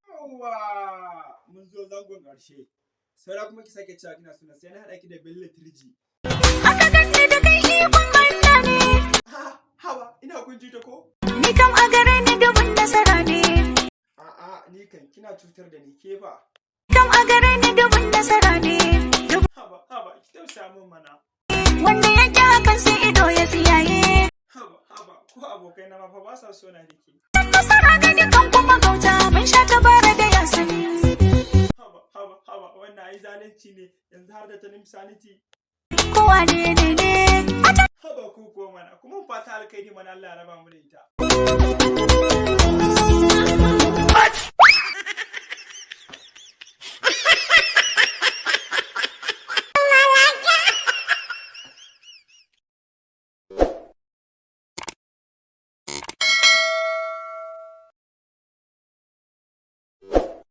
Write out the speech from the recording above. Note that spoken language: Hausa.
Yawwa, mun zo zangon ƙarshe. Saura kuma ki sake cewa kina suna, sai na haɗa ki da Bello Turji. Aka ganni da kai, ikon Allah ne. Ha, haba, ina kun ji ta ko? Ni kam a gare ni dubun nasara ne. A'a, ni kan kina cutar da ni ke fa. Kam a gare ni dubun nasara ne. Haba, haba, ki tausaya min mana. Wanda ya ƙi hakan sai ido ya tsiyaye. Haba, haba, ko abokai na ma fa ba sa so na da ke. Nasara ga dukan kuma gauta mun sha tabara da yasin. Haba, haba, haba, wannan ai zalunci ne, yanzu har da ta sanity. Kowa ne ne ne. Haba ku ko mana, kuma fata alkhairi mana, Allah ya raba mu da ita.